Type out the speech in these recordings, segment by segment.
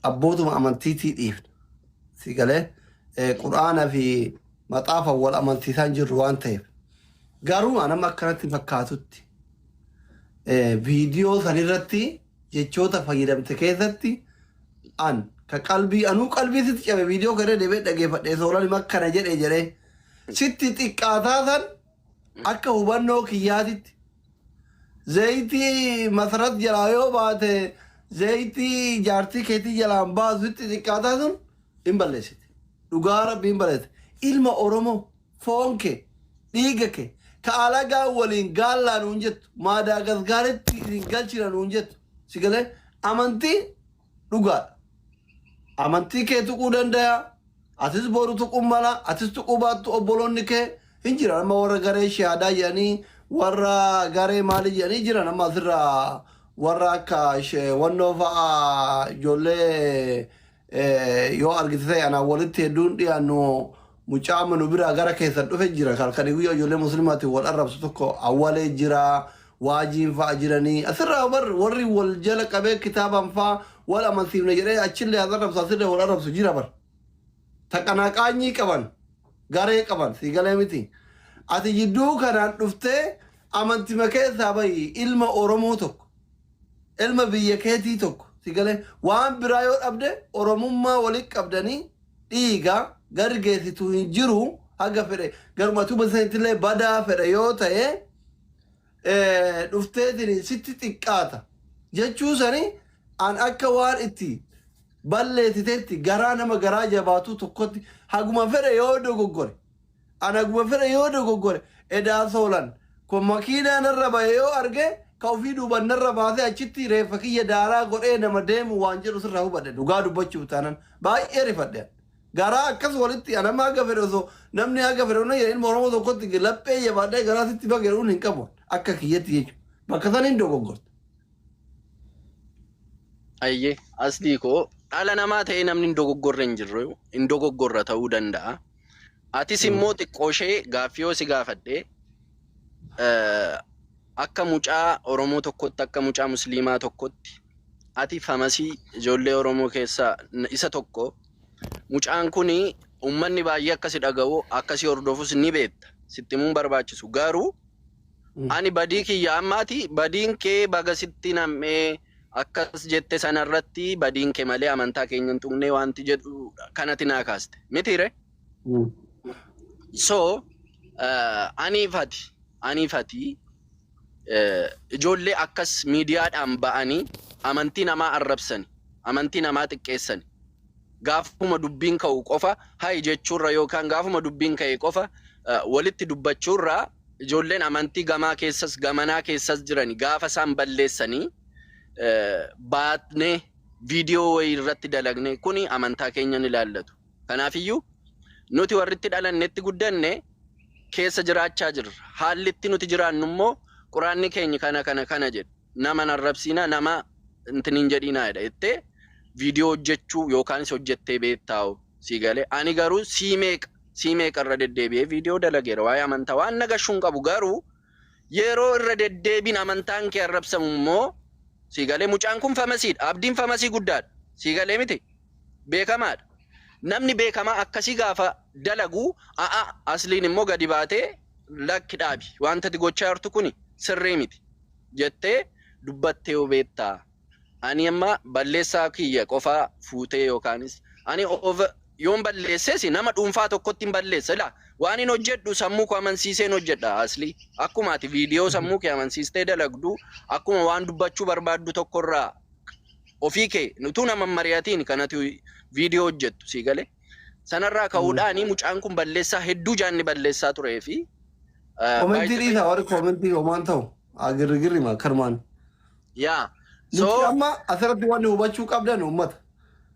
Abbootuma amantiitii dhiifna. Si galee quraana fi maxaafa wal amansiisaan jirru waan ta'eef. Garuu anama akkanatti fakkaatutti viidiyoo sanirratti jechoota fayyadamte keessatti an ka qalbii anuu qalbii sitti cabe viidiyoo kana deebee dhageeffadhe soolan makkana jedhe jedhee sitti xiqqaataa san akka hubannoo kiyyaatitti zayitii masarat jalaa yoo baate zayitii jaartii keetii jalaan baasu sitti xiqqaataa sun hin balleessite. Dhugaa rabbi hin balleessite. Ilma Oromoo foon kee dhiiga kee ka alagaa waliin gaallaa nuun jettu Maadaagaskaaritti isin galchina nuun jettu si galee amantii dhugaadha. Amantii kee tuquu danda'a. Atis boru tuquu mala. Atis tuquu baattu obboloonni kee hin jiran. Amma warra garee shahaadaa jedhanii warra garee maalii jedhanii jiran amma asirraa warra akka wannoo fa'aa ijoollee yoo argite ta'e anaan walitti hedduun dhiyaannu mucaa amma nu biraa gara keessan dhufe jira. Halkanii guyyaa ijoollee muslimaatiin wal arrabsu tokko awwalee jira. Waajiin fa'a jiranii asirraa bar warri wal jala qabee kitaabaan fa'a wal amansiifne jedhee achillee as arrabsu asillee wal arrabsu jira bar. Taqanaaqaanyii qaban garee qaban sii galee miti. Ati jidduu kanaan dhuftee amantima keessaa bahi ilma Oromoo tokko ilma biyya keetii tokko si galee waan biraa yoo dhabde Oromummaa walitti qabdanii dhiiga gargeessitu hin jiru haga fedhe garuma tuba sanitillee badaa fedhe yoo ta'e dhufteetiin sitti xiqqaata jechuu sani an akka waan itti balleessiteetti garaa nama garaa jabaatuu tokkotti haguma fedhe yoo dogoggore an haguma fedhe yoo dogoggore edaa soolan kun makiinaa narra bahe yoo arge ka ofii duuban narra baasee achitti reeffa kiyya daaraa godhee nama deemu waan jedhu sirraa hubadhe dhugaa dubbachuuf taanan baay'ee rifadhe. Garaa akkas walitti anama haga fedhe osoo namni haga fedhe onna jedhe ilma Oromoo tokkotti laphee jabaadhee garaa sitti baga jedhuun hin qabu akka kiyyatti jechuudha. Bakka san hin dogoggorte. Ayyee aslii koo dhala namaa ta'ee namni hin dogoggorre hin jirru hin dogoggorra ta'uu danda'a. Atis immoo xiqqooshee gaaffii yoo si gaafadhe akka mucaa Oromoo tokkotti akka mucaa Musliimaa tokkotti ati famasii ijoollee Oromoo keessaa isa tokko mucaan kun uummanni baay'ee akka si dhaga'u akka si hordofus ni beekta sitti himuun barbaachisu garuu ani badii kiyya ammaati badiin kee baga sitti nam'ee akkas jette sanarratti badiin kee malee amantaa keenya hin tuqnee wanti jedhu kanati naa kaaste mitiire. So aniifati ijoollee akkas miidiyaadhaan ba'anii amantii namaa arrabsani amantii namaa xiqqeessani gaafuma dubbiin ka'u qofa hayi jechuurra yookaan gaafuma dubbiin ka'e qofa walitti dubbachuurra ijoolleen amantii gamaa keessas gamanaa keessas jirani gaafa isaan balleessanii baatnee viidiyoo wayii irratti dalagne kuni amantaa keenya ni ilaallatu. Kanaafiyyuu nuti warri itti dhalanne itti guddanne keessa jiraachaa jirra. Haalli itti nuti jiraannu immoo quraanni keenya kana kana kana jedha. Nama hin arrabsiinaa nama hin jedhinaa jedha jettee viidiyoo hojjechuu yookaanis hojjettee beektaa'u sii galee. Ani garuu sii meeqa irra deddeebi'ee viidiyoo dalageera waa'ee amantaa waan nagashuu hin qabu garuu yeroo irra deddeebiin amantaan kee arrabsamu immoo sii galee mucaan kun famasiidha. Abdiin famasii guddaadha. Sii galee miti beekamaadha. Namni beekamaa akkasii gaafa dalagu a'a asliin immoo gadi baatee lakki dhaabi wanta ati gochaa jirtu kuni sirrii miti jettee dubbattee yoo beektaa. Ani amma balleessaa kiyya qofaa fuutee yookaanis ani yoon balleesses nama dhuunfaa tokkotti hin balleessa. Ilaa waan hin hojjedhu sammuu koo amansiiseen hojjedha aslii. Akkuma ati viidiyoo sammuu kee amansiistee dalagdu akkuma waan dubbachuu barbaaddu tokkorraa ofii kee utuu nama hin mari'atiin kan ati viidiyoo hojjettu sii galee. Sanarraa ka'uudhaan mucaan kun balleessaa hedduu jaanni balleessaa turee fi Komentii dhiisaa warri komentii homaan ta'u girrigirri kanumaan. Yaa. Nuti So amma asirratti wanni hubachuu qabdan uummata.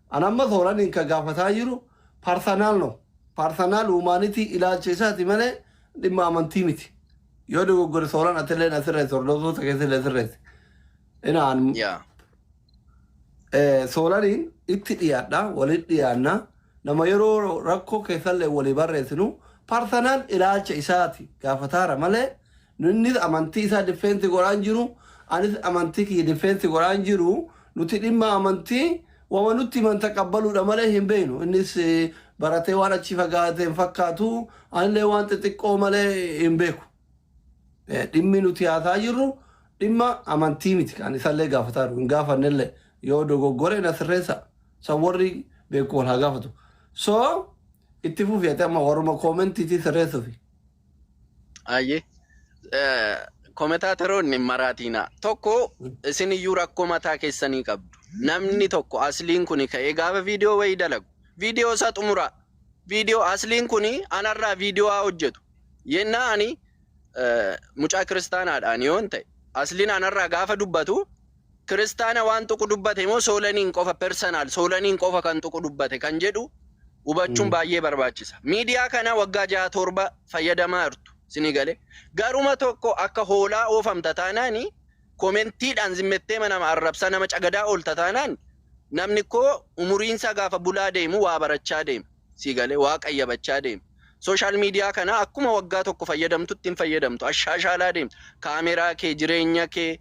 An amma sooraniin ka gaafataa jiru personal no. Personal humanity ilaalcha isaati malee dhimma amantii miti. Yoo dogoggore sooran atillee na sirreessi hordoftoota keessallee sirreessi. Inaan yaa. Soolaniin itti dhiyaadha walitti dhiyaanna nama yeroo rakkoo keessallee walii barreessinu personal ilaalcha isaati gaafataara malee innis amantii isaa defense godhaan jiru anis amantii kiyya defense godhaan jiru nuti dhimma amantii Wama nutti himan taqabbaluudha malee hin beeknu. Innis baratee waan achi fagaate hin fakkaatu. Anillee waan xixiqqoo malee hin beeku. Dhimmi nuti haasaa jirru dhimma amantii miti. Kan isallee gaafataa jiru. Hin gaafannellee yoo dogoggore na sirreessa. San warri beeku wal haa gaafatu. So itti fufi ati amma warruma commentiitii sirreessuufi. Ayyee. Commentatoroonni maraatiina. Tokko isin iyyuu rakkoo mataa keessanii qabdu. Namni tokko asliin kun ka'ee gaafa viidiyoo wayii dalagu. Viidiyoo isaa xumuraa. Viidiyoo asliin kun anarraa viidiyoo haa hojjetu. Yennaa ani mucaa kiristaanaadhaan yoon ta'e asliin anarraa gaafa dubbatu kiristaana waan tuqu dubbate moo soolaniin qofa personal soolaniin qofa kan tuqu dubbate kan jedhu hubachuun baay'ee barbaachisa. Miidiyaa kana waggaa jaha torba fayyadamaa jirtu isinii galee. Garuma tokko akka hoolaa oofamta taanaani commentiidhaan zimmettee nama arrabsaa nama cagadaa oolta taanaan namni koo umuriinsaa gaafa bulaa deemu waa barachaa deema. Sii galee waa qayyabachaa deema. Social media kana akkuma waggaa tokko fayyadamtutti hin fayyadamtu. Ashaashaalaa deemta. Kaameraa kee, jireenya kee,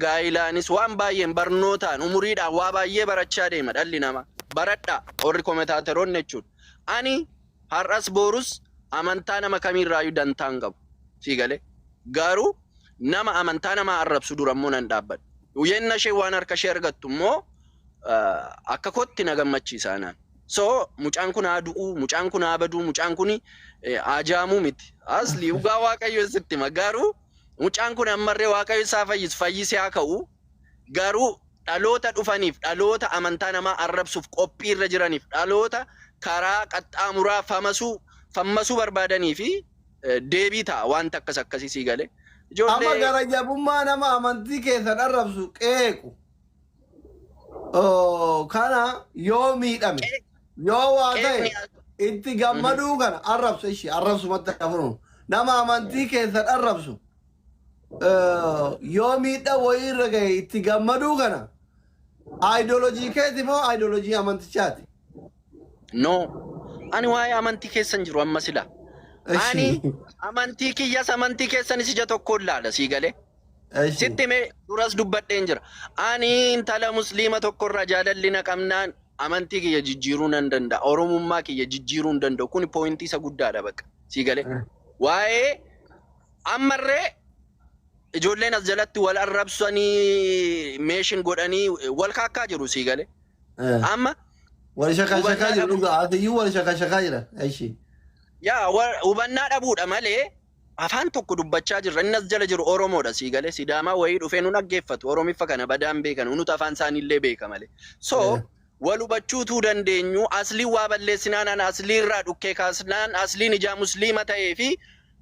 gaa'ilaanis waan baay'een barnootaan umuriidhaan waa baay'ee barachaa deema dhalli namaa. Baradhaa warri commentatoroonni jechuudha. Ani har'as boorus amantaa nama kamiirraayyuu dantaa hin qabu. Sii galee. Garuu nama amantaa namaa arrabsu dura immoo nan dhaabbadha. Yenna ishee waan harka ishee argattu immoo akka kootti na gammachiisa anaan. So mucaan kun haa du'uu, mucaan kun haa baduu, mucaan kun haa jaamuu miti. Asli dhugaa Waaqayyo sitti hima. Garuu mucaan kun ammarree Waaqayyo isaa fayyisu fayyisee haa ka'u. Garuu dhaloota dhufaniif, dhaloota amantaa namaa arrabsuuf qophii irra jiraniif, dhaloota karaa qaxxaamuraa famasuu fammasuu barbaadanii fi deebii ta'a wanta akkas akkasii sii galee. Amma Ijoollee gara jabummaa nama amantii keessan arrabsu qeequ. Oh, kana yoo miidhame yoo waa ta'e qeeqni itti gammaduu kana arrabsu ishii arrabsumatti hafuun nama amantii keessan arrabsu yoo miidha wayii irra gahe itti gammaduu kana ideology keeti moo ideology amantichaati? No. Ani waa'ee amantii keessan jiru amma sila. Ani amantii kiyyas amantii keessanis ija tokkoon laala sii galee. Sitti himee duras dubbadheen jira. Ani intala musliima tokkorraa jaalalli na qabnaan amantii kiyya jijjiiruu nan danda'a. Oromummaa kiyya jijjiiruu hin danda'u. Kuni pointii isa guddaadha bakka. Sii galee. Waa'ee ammarree ijoolleen as jalatti wal arrabsanii meeshin godhanii wal kaakkaa jiru sii galee. Amma Wal shakashakaa hubannaa jiru dhabuu dhugaa atiyyuu wal shakashakaa jira. Eshi. Yaa hubannaa dhabuudha malee afaan tokko dubbachaa jirra. Inni as jala jiru Oromoodha sii galee. Sidaamaa wayii dhufee nu dhaggeeffatu. Oromiffa kana badaan beekan. Nuti afaan isaaniillee beeka malee. So wal hubachuutuu dandeenyu asliin waa balleessinaan ana asliirraa dhukkee kaasnaan asliin ijaa musliima ta'ee fi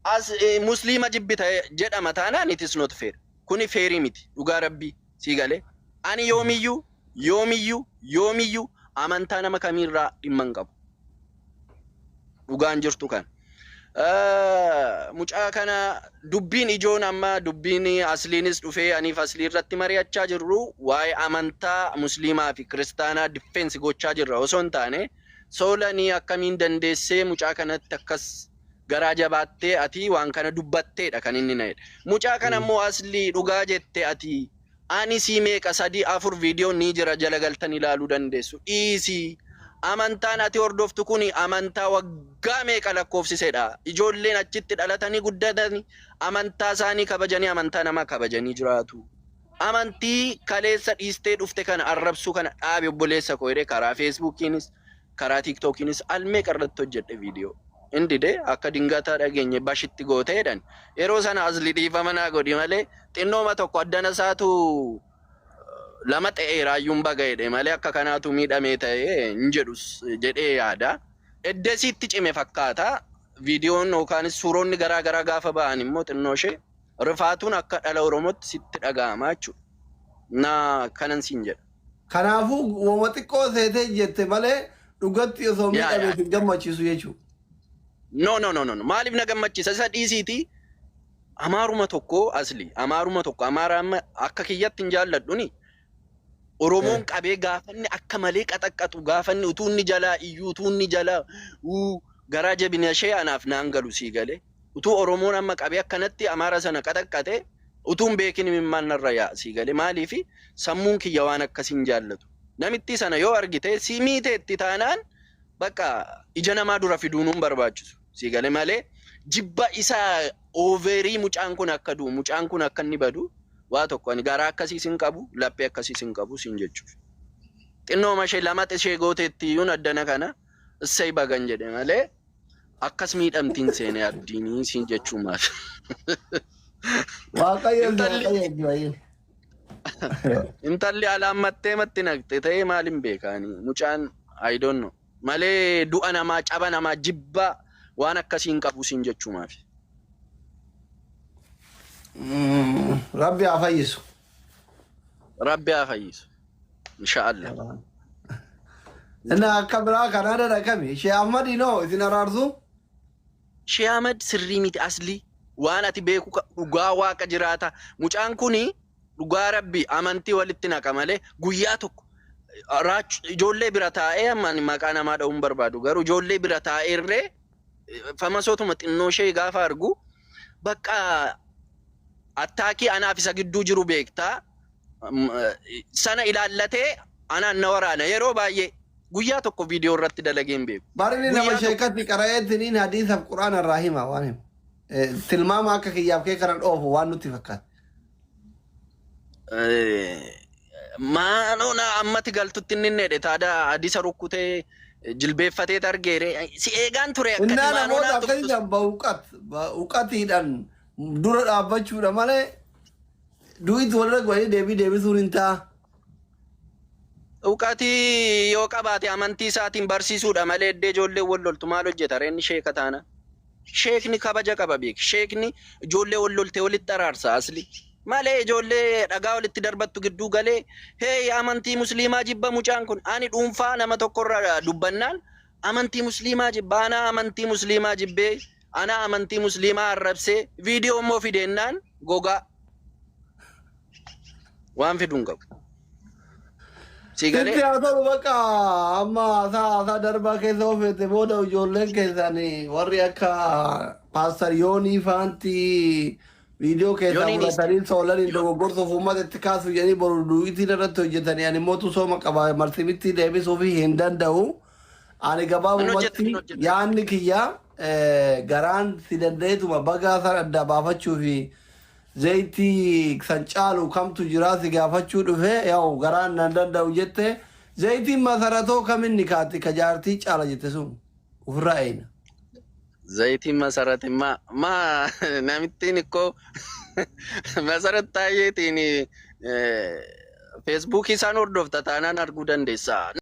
as musliima jibbita jedhama taanaan it is not fair. Kuni fairii miti dhugaa rabbii sii galee. Ani yoomiyyuu yoomiyyuu yoomiyyuu amantaa nama kamiirraa dhimma hin qabu. Dhugaan jirtu kana. Mucaa kana dubbiin ijoon amma dubbiin asliinis dhufee aniif aslii irratti mari'achaa jirru waa'ee amantaa musliimaa fi kiristaanaa defense gochaa jirra osoo hin taane soolanii akkamiin dandeessee mucaa kanatti akkas garaa jabaattee ati waan kana dubbatteedha kan inni na jedhe. Mucaa kana immoo aslii dhugaa jette ati ani sii meeqa sadii afur viidiyoon ni jira jala galtan ilaaluu dandeessu. Dhiisii amantaan ati hordoftu kun amantaa waggaa meeqa lakkoofsisedha. Ijoolleen achitti dhalatanii guddatanii amantaa isaanii kabajanii amantaa namaa kabajanii jiraatu. Amantii kaleessa dhiistee dhufte kana arrabsuu kana dhaabi obboleessa koo jedhee karaa Facebookiinis karaa TikTokiinis al meeqa irratti hojjedhe viidiyoo. Inni dide akka dingataa dhageenye bashitti gootee jedhan. Yeroo sana asli dhiifama naa godhi malee xinnooma tokko addana isaatu lama ta'eeraayyuun baga jedhe malee akka kanaatu miidhamee ta'ee hin jedhus jedhee yaada. Eddesiitti cime fakkaata. Viidiyoon yookaanis suuronni garaa garaa gaafa ba'an immoo xinnoo ishee rifaatuun akka dhala Oromootti sitti dhaga'ama jechuudha. Na kanan siin jedha. Kanaafuu wama xiqqoo seetee jette malee dhugatti osoo Yaa miidhameef yaa. hin gammachiisu jechuudha. No, no, no, no, no. Maaliif na gammachiisa? Isa dhiisiiti. Amaaruma tokko asli. Amaaruma tokko. Amaara amma akka kiyyatti hin jaalladhuni. Oromoon qabee gaafanni akka malee qaxaqqaxu gaafanni utuu inni jalaa iyyuu utuu inni jalaa uu garaa jabina ishee anaaf naan galu sii galee. Utuu Oromoon amma qabee akkanatti Amaara sana qaxaqqate utuu hin beekin imimmaan narra yaa'a sii galee. Maaliifi sammuun kiyya waan akkasii hin jaallatu. Namittii sana yoo argite si miiteetti taanaan bakka ija namaa dura fiduun hin barbaachisu. Si gale malee jibba isaa over mucaan kun akka du'u, mucaan kun akka inni badu waa tokko ani garaa akkasii sin qabu, laphee akkasii sin qabu sin jechuuf. Xinnooma ishee lama ishee gooteetti iyyuu addana kana issee bagan jedhe malee akkas miidhamtiin seene abdiinii sin jechuu maal. Waaqayyo Intalli Waaqayyo baay'ee. Intalli alaammattee matti naqxe ta'ee maal hin beekaani mucaan, I don't know, malee du'a namaa, caba namaa, jibba waan akkasii hin qabu sin jechuu maafi. Rabbi haa fayyisu. Rabbi haa fayyisu. Inshaallah. Inni akka biraa Kanaada dhaqami. Shee Ahmad inoo isin araarsu? Shee Ahmad sirrii miti asli, waan ati beeku dhugaa waaqa jiraata. Mucaan kuni dhugaa rabbi amantii walitti naqa malee guyyaa tokko ijoollee bira taa'ee, amma ani maqaa namaa dha'uun barbaadu, garuu ijoollee bira taa'ee illee famasootuma xinnoo ishee gaafa argu bakka attaakii anaaf isa gidduu jiru beektaa sana ilaallatee anaan na waraana. Yeroo baay'ee guyyaa tokko viidiyoo irratti dalagee hin beeku. Barinni nama Guyyaa tokko. Sheekatti qara'eettiniin hadiisaaf quraana irraa hima waan himu. Tilmaama akka kiyyaaf kee kana dhoofu waan nutti fakkaate. Maaloo na ammati galtutti inni jedhe taada hadiisa rukkutee jilbeeffatee argeere si eegaan ture akkati Innaa maaloo namoota naa akkasii tuqxu. san ba'uqatiidhaan dura dhaabbachuudha malee du'itti walirra godhanii deebii deebisuun hin ta'a. Uqatii yoo qabaate amantii isaatiin barsiisuudha malee iddee ijoollee wal loltu maal hojjeta reenni sheeka taana. Sheekni kabaja qaba beek. Sheekni ijoollee wal lolte walitti araarsa asli. Malee ijoollee dhagaa walitti darbattu gidduu galee hey, amantii musliimaa jibba mucaan kun. Ani dhuunfaa nama tokkorra dubbannaan amantii musliimaa jibba, anaa amantii musliimaa jibbee, anaa amantii musliimaa arrabsee, viidiyoo immoo fideennaan gogaa waan fiduun qabu. Si Sitti galee haa ta'u, bakka amma haasaa haasaa darbaa keessa ofeete booda ijoolleen keessan warri akka Pastor Yoonii faanti viidiyoo keessaa Yooniin fudhatanii soolaniin dogoggorsuuf uummata itti kaasu jedhanii boru duu'itiin irratti hojjetanii, ani mootu sooma qaba, marsimitti deebisuuf hin danda'u. Ani Hin hojjetan gabaabumatti hin hojjetan. Yaanni kiyya garaan si danda'eetuma bagaa san adda baafachuu fi zayitii san caalu kamtu jira si gaafachuu dhufe. Yaa'u garaan nan danda'u jette, zayitiin masaratoo kaminni kaatti ka jaartii caala jette sun ofirraa eeyna. Zayitiin masarati ma ma namittiin ikkoo Masarat Taayyeetiin Feesbuukii isaan hordofta taanaan arguu dandeessa.